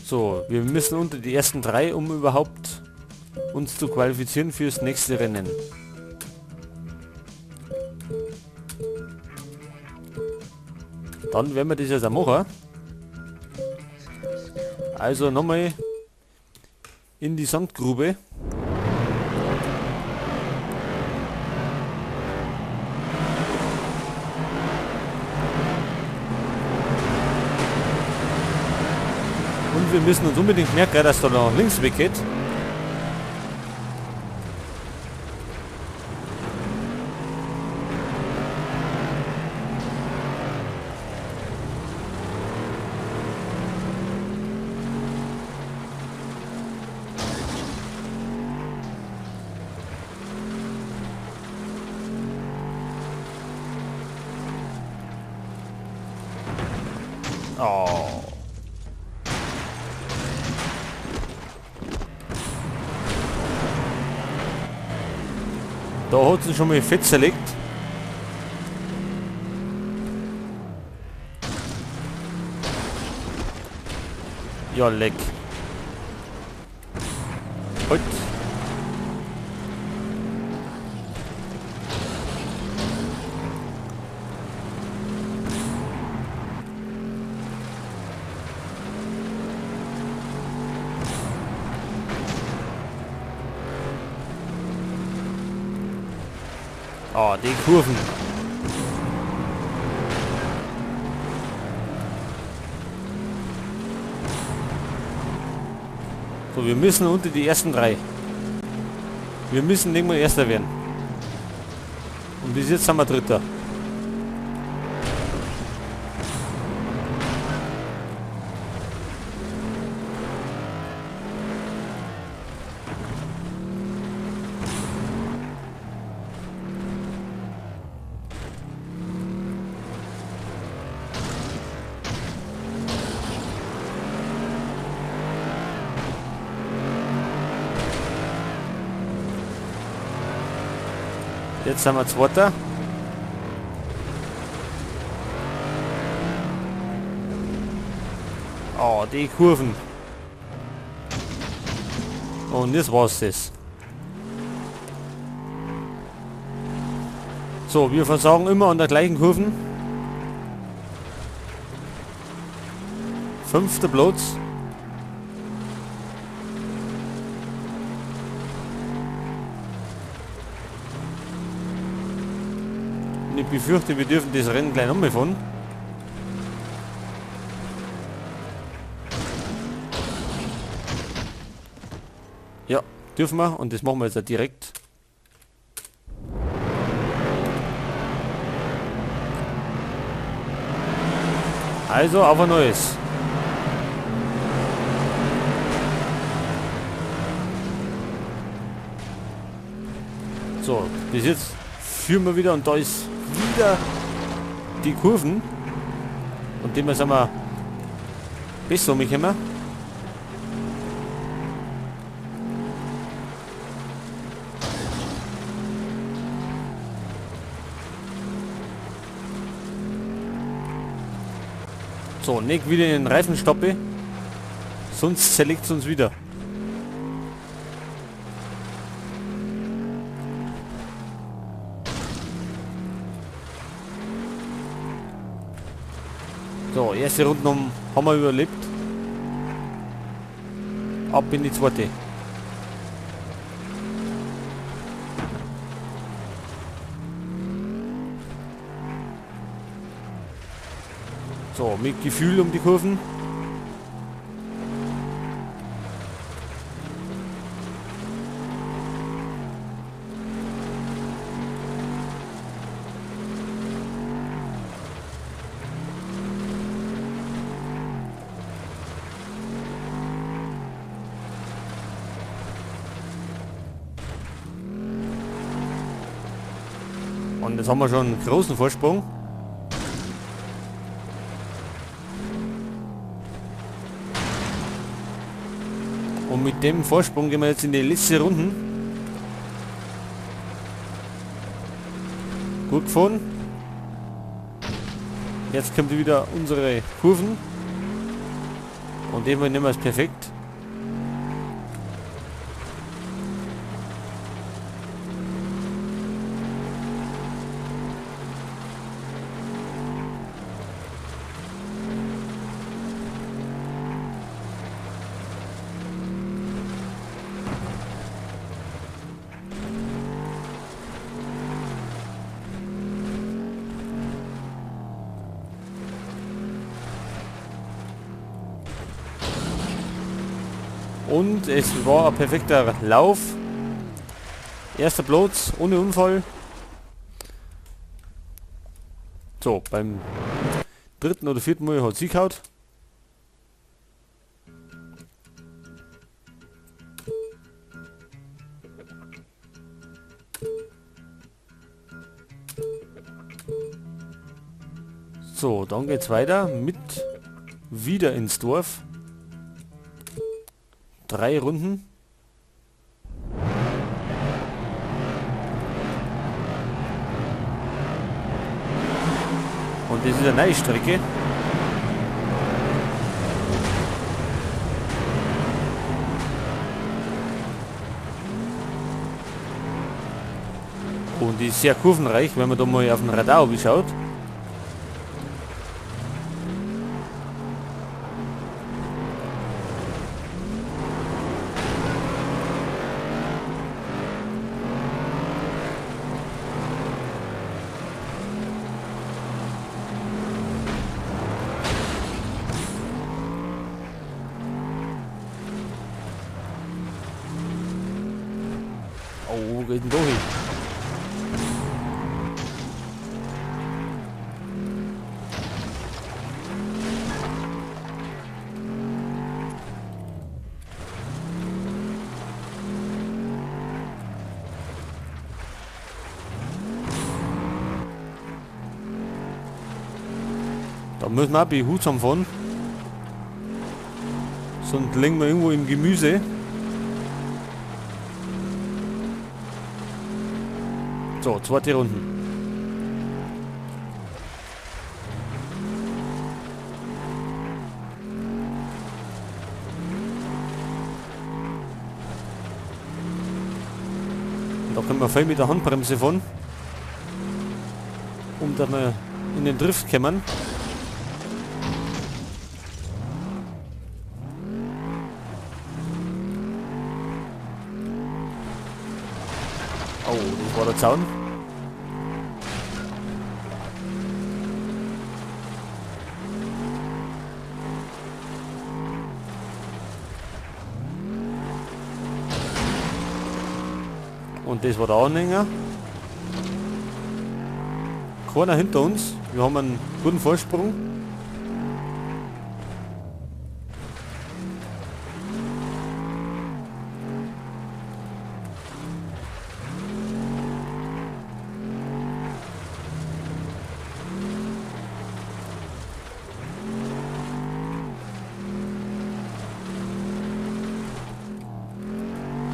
So, wir müssen unter die ersten 3, um überhaupt uns zu qualifizieren fürs nächste Rennen. Dann werden wir das jetzt auch machen. Also nochmal in die Sandgrube. Und wir müssen uns unbedingt merken, dass da noch links weggeht. Oh. Da hat sie schon mal fett zerlegt. Ja, leck. Halt. Oh, die Kurven. So, wir müssen unter die ersten 3. Wir müssen irgendwann Erster werden. Und bis jetzt sind wir Dritter. Jetzt sind wir Zweiter. Oh, die Kurven. Und jetzt war's das. So, wir versagen immer an der gleichen Kurven. 5. Platz. Und ich befürchte, wir dürfen das Rennen gleich nochmal fahren. Ja, dürfen wir. Und das machen wir jetzt auch direkt. Also, auf ein neues. So, bis jetzt führen wir wieder und da ist wieder die Kurven. Und dem sind wir besser umgekommen. So, nicht wieder in den Reifen stoppe, sonst zerlegt es uns wieder. So, erste Runde haben wir überlebt. Ab in die zweite. So, mit Gefühl um die Kurven. Und jetzt haben wir schon einen großen Vorsprung. Und mit dem Vorsprung gehen wir jetzt in die letzte Runde. Gut gefahren. Jetzt kommt wieder unsere Kurven. Und den nehmen wir es perfekt. Und es war ein perfekter Lauf. Erster Platz, ohne Unfall. So, beim dritten oder vierten Mal hat sie gehauen. So, dann geht's weiter mit wieder ins Dorf. 3 Runden. Und das ist eine neue Strecke. Und die ist sehr kurvenreich, wenn man da mal auf den Radar schaut. Oh, wo geht denn da hin? Da müssen wir auch behutsam fahren. Sonst liegen wir irgendwo im Gemüse. So, zweite Runden. Und da können wir voll mit der Handbremse fahren, um dass wir in den Drift kommen. Oh, das war der Zaun. Und das war der Anhänger. Keiner hinter uns. Wir haben einen guten Vorsprung.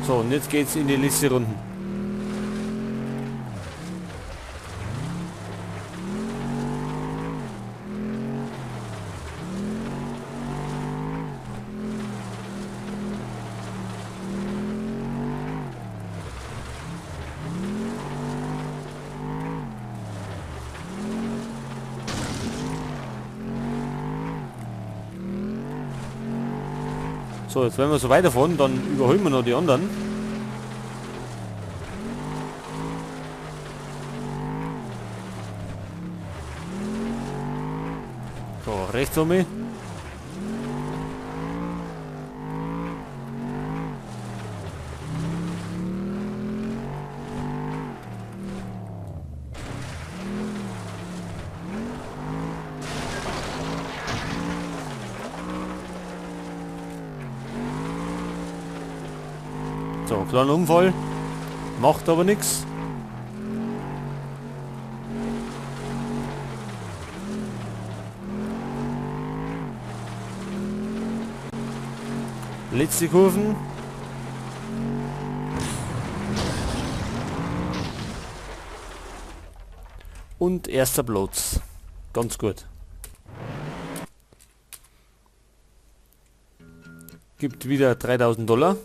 So, und jetzt geht's in die letzte Runde. So, jetzt wenn wir so weiterfahren, dann überholen wir noch die anderen. So, rechts um mich. So, kleiner Unfall, macht aber nichts. Letzte Kurven. Und erster Platz. Ganz gut. Gibt wieder 3000 Dollar.